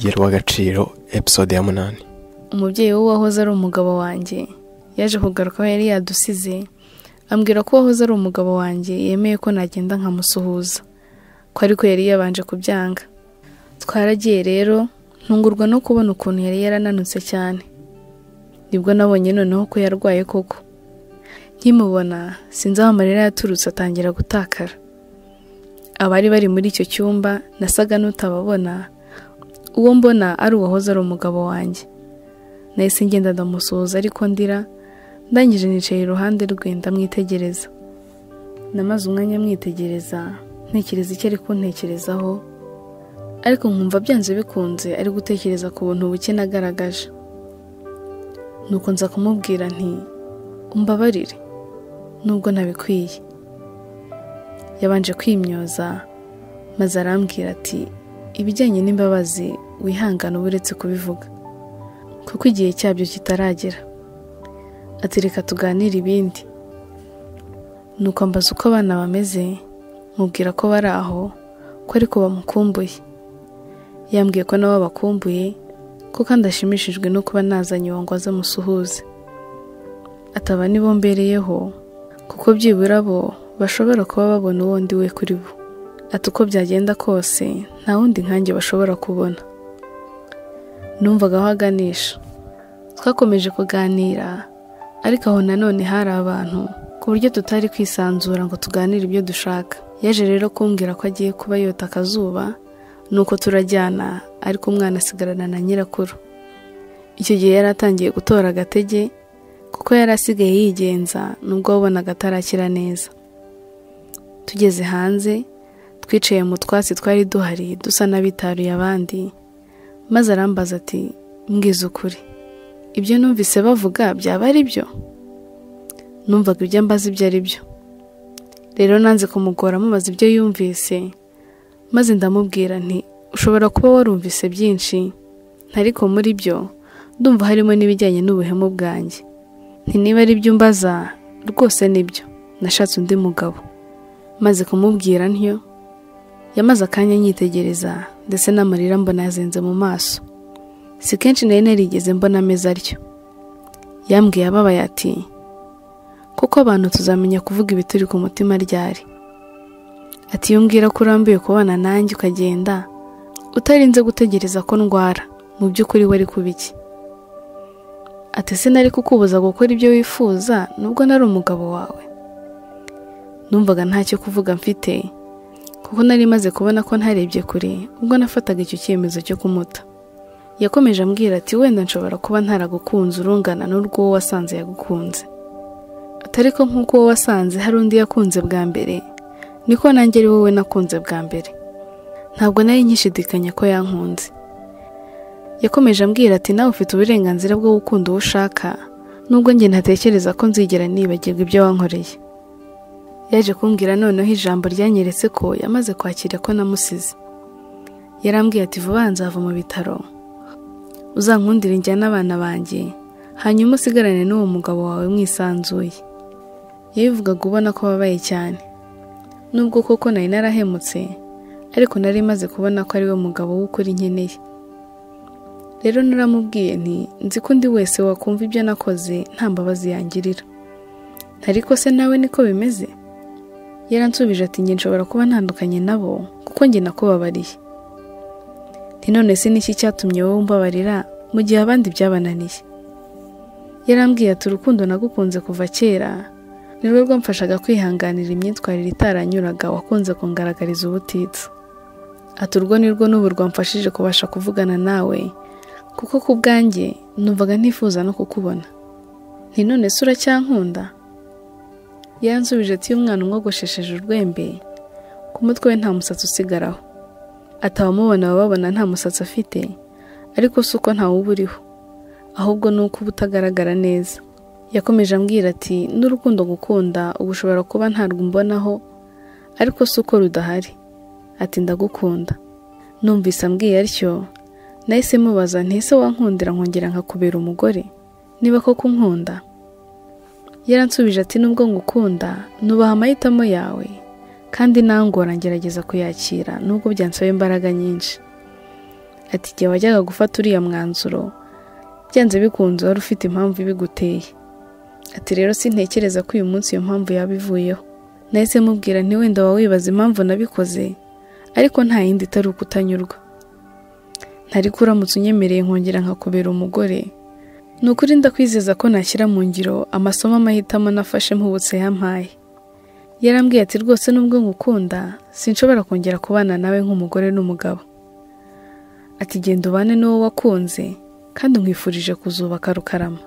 Yerw'agaciro episode ya 8. Umubyeyi we wahoze ari umugabo wanjye yaje kugaruka aho yari yadusize, ambwira ko wahoze ari umugabo wanjye yemeye ko nagenda nkamusuhuza, ko ariko yari yabanje kubyanga. Twaragiye rero, ntungurwa no kubona ukuntu yari yarananutse cyane. Nibwo nabonye noneho ko yarwaye koko. Nkimubona sinzi aho amarira yaturutse atangira gutakara. Abari bari muri icyo cyumba nasaga n'utababona, uwo mbona ari uwahoze ari umugabo wanjye. Nahise ngenda ndamusuhuza ariko ndira, ndangije nicaye iruhande rwe ndamwitegereza. Namaze umwanya mwitegereza, ntekereza icyo ari kuntekerezaho, ariko nkumva byanze bikunze ari gutekereza ku buntu buke nagaragaje. Nuko nza kumubwira nti umbabarire nubwo ntabikwiye. Yabanje kwimyoza maze arambwira ati ibijyanye n'imbabazi wihangana uba uretse kubivuga kuko igihe cyabyo kitaragera. Ati reka tuganire ibindi. Nuko ambaza uko abana bameze, mubwira ko bari aho, ko ariko bamukumbuye. Yambwiye ko nabo bakumbuye, ko kandi ashimishijwe no kuba nazanye uwo ngo aze amusuhuze. Ataba nibo mbereyeho, kuko byibura bo bashobora kuba babona uwo ndi we kuri bo. Ati uko byagenda kose nta wundi nkanjye bashobora kubona. Numvaga aho aganisha. Twakomeje kuganira, ariko aho nanone hari abantu ku buryo tutari kwisanzura ngo tuganire ibyo dushaka. Yaje rero kumbwira ko agiye kuba yota akazuba, nuko turajyana, ariko umwana asigarana na nyirakuru. Icyo gihe yari atangiye gutora agatege, kuko yari asigaye yigenza nubwo wabonaga atarakira neza. Tugeze hanze, twicaye mu twatsi twari duhari dusa n'abitaruye abandi, maze arambaza ati mbwiza ukuri, ibyo numvise bavuga byaba ari byo? Numvaga ibyo ambaza ibyo ari byo. Rero nanze kumugora mubaza ibyo yumvise, maze ndamubwira nti ushobora kuba warumvise byinshi, ariko muri byo ndumva harimo n'ibijyanye n'ubuhemu bwanjye. Nti niba ari byo umbaza rwose nibyo, nashatse undi mugabo. Maze kumubwira ntyo, yamaze akanya anyitegereza ndetse n'amarira mbona yazenze mu maso. Si kenshi nari narigeze mbona ameze atyo. Yambwiye ababaye ati kuko abantu tuzamenya kuvuga ibituri ku mutima ryari. Ati iyo umbwira ko urambiwe kubana nanjye ukagenda utarinze gutegereza ko ndwara, mu by'ukuri wari kuba iki? Ati sinari kukubuza gukora ibyo wifuza nubwo nari umugabo wawe. Numvaga ntacyo kuvuga mfite, kuko nari maze kubona ko ntarebye kure ubwo nafataga icyo cyemezo cyo kumuta. Yakomeje ambwira ati wenda nshobora kuba ntaragukunze urungana n'urwo wasanze yagukunze. Atari ko nk'uko wowe wasanze hari undi yakunze bwa mbere, niko nanjye ari wowe nakunze bwa mbere. Ntabwo nari nkishidikanya ko yankunze. Yakomeje ambwira ati nawe ufite uburenganzira bwo gukunda uwo ushaka, nubwo njye ntatekereza ko nzigera nibagirwa ibyo wankoreye. Yaje kumbwira noneho ijambo ryanyeretse ko yamaze kwakira ko namusize. Yarambwiye ati vuba nzava mu bitaro, uzankundire njyane abana banjye, hanyuma usigarane n'uwo mugabo wawe mwisanzuye. Yabivugaga ubona ko ababaye cyane. Nubwo koko nari narahemutse, ariko nari maze kubona ko ari we mugabo w'ukuri nkeneye. Rero naramubwiye nti nzi ko undi wese wakumva ibyo nakoze nta mbabazi yangirira. Ariko se nawe niko bimeze? Yaransubije ati njye nshobora kuba ntandukanye nabo kuko njye nakubabariye. Nti none se niki cyatumye wowe umbabarira mu gihe abandi byabananiye? Yarambwiye ati urukundo nagukunze kuva kera nirwo rwamfashaga kwihanganira imyitwarire itaranyuraga wakunze kungaragariza ubutitsa. Ati urwo nirwo n'ubu rwamfashije kubasha kuvugana nawe, kuko ku bwanjye numvaga ntifuza no kukubona. Nti none se uracyankunda? Yansubije ati umwana umwogoshesheje urwembe, ku mutwe we nta musatsi usigaraho. Ati abamubona baba babona nta musatsi afite, ariko si uko ntawe uriho, ahubwo ni uko uba utagaragara neza. Yakomeje ambwira ati n'urukundo gukunda ubu ushobora kuba ntarwo umbonaho, ariko si uko rudahari. Ati ndagukunda. Numvise ambwiye atyo, nahise mubaza nti ese wankundira nkongera nkakubera umugore niba koko unkunda? Yaransubije ati nubwo ngukunda nubaha amahitamo yawe, kandi nangora ngerageza kuyakira nubwo byansaba imbaraga nyinshi. Ati igihe wajyaga gufata uriya mwanzuro byanze bikunze wari ufite impamvu ibiguteye. Ati rero sintekereza ko uyu munsi iyo mpamvu yaba ivuyeho. Nahise mubwira nti wenda wawibaza impamvu nabikoze, ariko nta yindi itari ukutanyurwa. Ntariko uramutse unyemereye nkongera nkakubera umugore, ni ukuri ndakwizeza ko nashyira mu ngiro amasomo amahitamo nafashe mpubutse yampaye. Yarambwiye ati rwose nubwo ngukunda sinshobora kongera kubana nawe nk'umugore n'umugabo. Ati genda ubane n'uwo wakunze kandi nkwifurije kuzubaka rukarama.